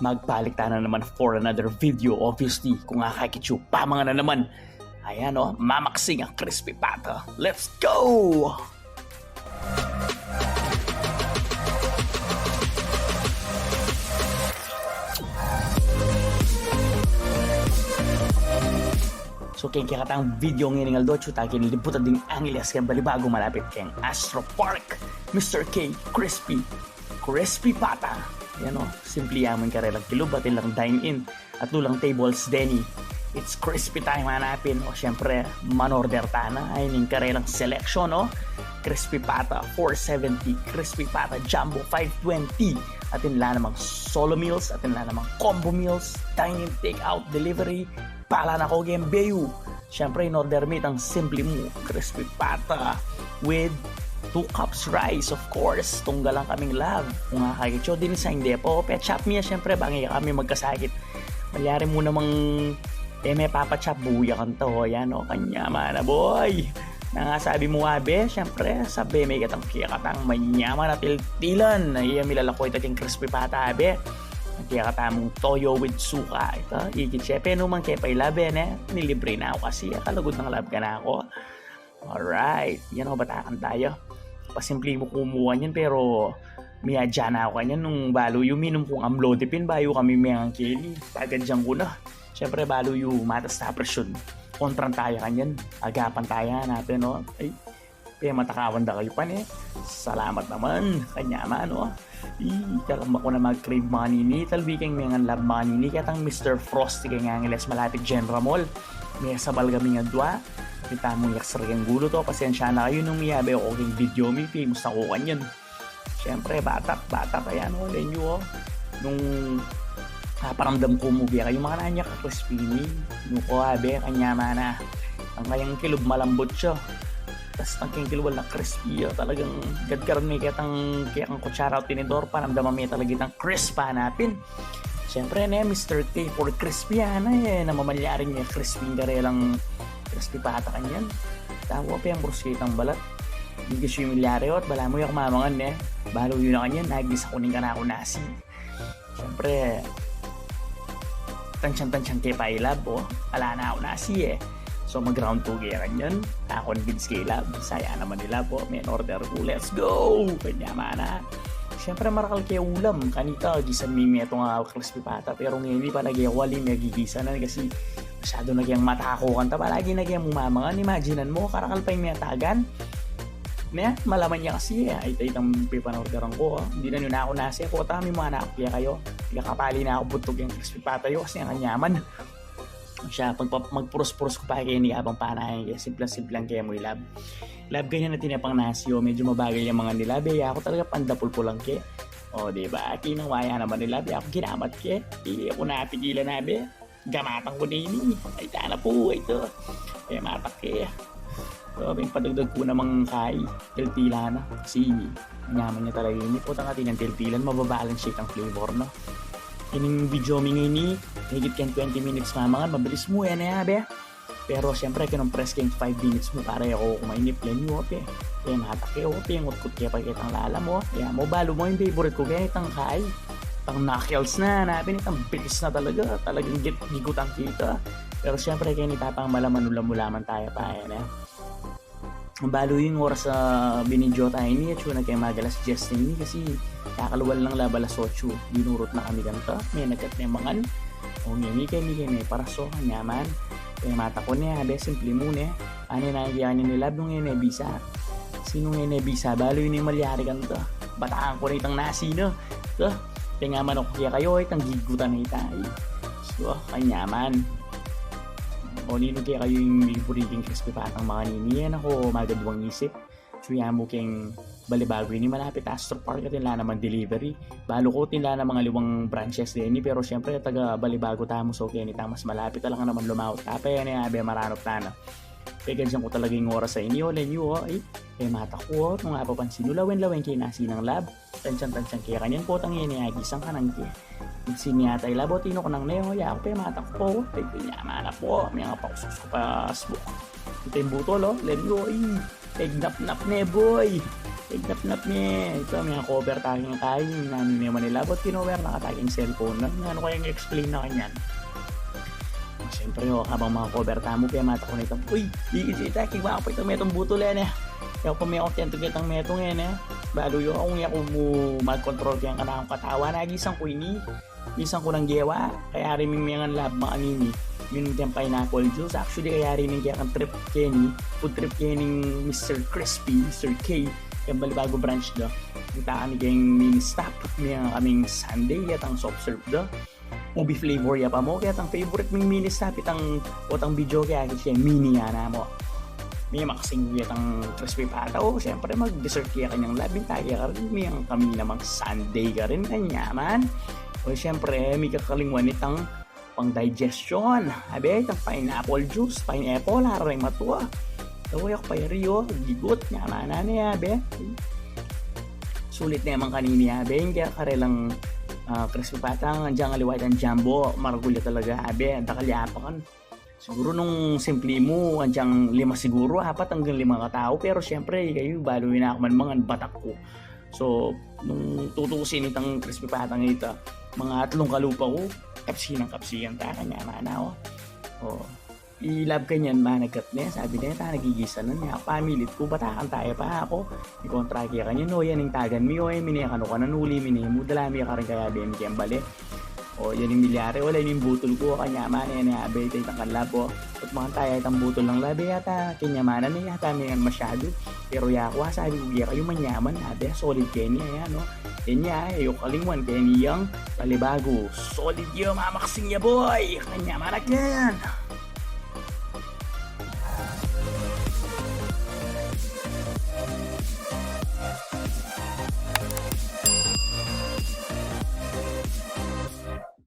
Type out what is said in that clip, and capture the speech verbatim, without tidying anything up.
Magbalik tana naman for another video, obviously. Kung akakit yu, pamangan na naman. Ayan, o, mamaksing a crispy pata. Let's go! So, keng kekatang video ngeni, ngaldo, atyu ta keng libutan ding Angeles, keng balibagu malapit keng Astro Park, Mister K, crispy, crispy pata. Yan, o, simple ya mu ing karelang kilub, atin lang dine-in, atlu lang tables deni. It's crispy time hanapin. O, siyempre, manorder tana. Ay, ning karelang selection, o. Crispy pata, four seventy. Crispy pata, jumbo, five twenty. Atin la namang solo meals, atin la namang combo meals, dine-in, take out, delivery. Pala na ko, game bayu. Siyempre, in-order mi itang simple mu, crispy pata with two cups rice, of course. Tunggalan kaming lab. Kung akakit yu, dini sa ing depo, pechap mi ya, siyempre, bang e kami magkasakit. Malyari mu namang, e, me papachap, buya kanta, o, yan, o, kanya mana, boy. Nangasabi mu, abe, siyempre, sabe me ketang kekatang manyaman a tiltilan. Iya, milalako ita keng crispy pata, abe. Kekatamung toyo with suka, ita, ikit, siyempre, nu man ke pa ilabe, ne? Nilibre na ku kasi, e, kalugud nang lab kanaku. Alright, yan, o, batakan taya. Pasimple mu kumuan yan, pero miyadya na ku kanyan nung balu yu minum kung amlodipine, bayu kami mengan keni. Pagadyan ku na. Siyempre, balu yu matas ta presyon, kontran taya kanyan. Agapan taya, hanapin, no? Ay, pematakawan da kayu pa, ne? Salamat naman. Kanyaman, no? Ih, kalamba ku na mag-crave manini. Talbi keng mengan lab manini, ketang Mister Frosty keng Angeles, malapit General Mall. Mesabal kami ngan dua. Kita mu yak sar keng gulu to. Pasensya na kayu nung miyabe ku keng video mi, famous na ku kanyan. Siyempre, batak, batak, ayan, o, lenyu, o. Nung paparamdam ku mu kaya kayu, makananu ya ka-crispy ini. Nu ku, abe, kanyaman na. Ang kayang kilub malambut ya. Tas ang kayang kilub ala crispy ya. Talagang gadgaran me ketang, kekang kutsara o tinidor, panamdaman me talaga itang crisp, hanapin. Siyempre, ne, Mister K for crispy, ana, e, namamalyaring ya crispy ing karelang crispy pata kanyan. Tawa pa yang bruski itang balat. Di kasi milyari, o, at balamu ya ku mamangan, ne. Balu yu na kanyan, nagisa ku ning kanaku nasi. Siyempre, tansyan-tansyan ke pa ilab, o. Ala na ku nasi, e. So, mag-round two ke kanyan. Na-convince ke ilab. Saya naman ilab, o. May order ku. Let's go! Kanyaman na. Siyempre, marakal ke ulam. Kanita, gisan mi metung a crispy pata. Pero ngeni, palage ku ali, magigisa na kasi masyadu na keng mataku kanta. Palagi na keng mumamangan. Imagine mu, karakal pa ing metagan. Ne, malaman ya kasi, e. Ay, itang pepanorderan ku, o. Dinan yu na ku nasi, e. Kota mi, manganak ya kayu. Kakapali na ku butug ing crispy pata yu kasi ang kanyaman. Siya, pag, pag magpurus-purus ku pa keni, abang panayan ke, simple-simple lang ke mu ilab. Ilab, kanyan, atin ya pang nasi, o. Medyu mabagal yang mangan ilab, e. Aku talaga pandapul-pul lang ke. O, di ba? Atin ya naman ilab, aku ginamat ke. Di ku na pigilan, abe. Gamatan ku na ini. Ay, tana pu, ay to. Pematak ke. So, padagdag ku namang kai, tiltilan na. Kasi, nyaman ya talaga ini. Putang, atin yang tiltilan, mababalanse itang flavor, no? Ining video mi ngeni, higit keng twenty minutes mamangan, mabilis mu, e, ne, abe. Pero, siyempre, kinumpress ke ing five minutes mu para e ku kumainip, lenyu, o, pe. Pematak ke, o, pe, ngutkut ke pa ketang lalam, o. Ya mu, balu mu ing favorite ku, keni itang kai. Itang knuckles na, hanapin, itang bilis na talaga. Talagang git-, gigutan kita. Pero, siyempre, keni tapang malaman, ulam-ulaman taya pa, e, ne. Balu yu ing oras a binidyo taya ini, atyu na keng mag-alas dyes na ini kasi kakalual lang lab alas otso, dinurut na kami kanta, me nagkat ne mangan. O, ngeni keni, keni, para so, nyaman. Pematak ku ne, abe, simple mu ne. Ane na, yan, ini lab nung e ne bisa. Sinung e ne bisa, balu yu ne malyari kanta. Batakan ku ne itang nasi na. Ito, tengaman ku kekayu, itang gigutan na ita. So, kanyaman. O, ninu kekayu ing buri king crispy patang manini? Yan aku, magad wang isip. Atyu ya mu keng balibagu ini, malapit Astro Park, atin la namang delivery. Balu ku atin la namang aliwang branches deni, pero siyempre, taga balibagu tamu, so keni tang mas malapit, alang naman lumawat ta pa, yan e, abe, maranup tana. Pegadyan ku talaga ing oras a ini, o, lenyu, o, e. Pematak ku, o, nung apapansin yu, lawen-lawen ke nasi nang lab. Tansyan-tansyan ke kanyan, putang, yan e, agisang kanang ke. Siniata ilab, o, tinuknang ne, o, ya ku, pematak ku, o. Ay, nyaman na pu, miyang apakuskus ku pa smoke. Ita ing butol, o, lenyu, o, e. Egnap-nap ne, boy. Ignap-nap ne, ita, manga cover ta king kayu, nanu ne man ila, but kinover na ka ta king cellphone na, nanu kayang explain na kanyan? Siyempre, o, habang manga cover tamu, pematakun itang, "Uy, di, di, ita, kiwa ku pa itang metung butul, e, ne. Yaku pa, me-kontento ketang metung, e, ne. Balu yu, kung yaku mu mag-control keng kanakung katawan, agisang ku ini. Minsan ku nang gewa, kayari ming mengan lab makanini, minum keng pineapple juice. Actually, kayari ming kekang trip keni, food trip kening Mister Crispy, Mister K, keng Balibago branch da. Punta kami keng Mini Stop, mengan kaming sundae, yatang soft serve da. Ube flavor ya pa mo, ketang favorite ming Mini Stop, itang, o, itang video kaya, kasi mini ya na mo." Memaksing yatang crispy pata, o, siyempre, mag-dessert ya kanyang lab, minta ya karin, mengan kami namang sundae karin, kanyaman. O, siyempre, mika kalingwan itang pang-digestion. Abe, itang pineapple juice, pineapple, ara ring matua. Tawa yak pa yari, o, gigut, nyaman na ne, abe. Sulit ne man kanini, abe, ing kekarelang, ah, crispy pata, agyang aliwa itang Jumbo, maragul ya talaga, abe, dakal ya apakan. Siguru nung simpli mu, agyang lima siguru, apat anggang lima katau, pero siyempre, kayu, balu yu na ku man mangan, batak ku. So, nung tutusin itang crispy patang ita, manga atlung kalupa ku, kapsi nang kapsi yan ta, kanyaman na, o. O. I-lab kanyan, managat ne, sabi ne, ta, nagigisa na ne. Pamilit ku, batakan ta ya pa aku. Mikontra ke kanyan, "O, yan ing tagan mi, o, e, mine kanu kanan, uli mi ne mu, dala mi karin kaya, abe mi keng bale." O, yan ing milyari, o, ala ini ing butul ku, kanyaman ne, abe, ita itang kanlab, o. At mangan ta ya itang butul nang lab, e, yata, kenyamanan ne, yata, mengan masyadu. Pero yaku, a, sabi ku kekayu, manyaman, abe, solid keni, ayan, o. Keni, a, e yu kalingwan, keni yang Balibago. Solid ya, mamaksing ya, boy! Kanyaman na ken!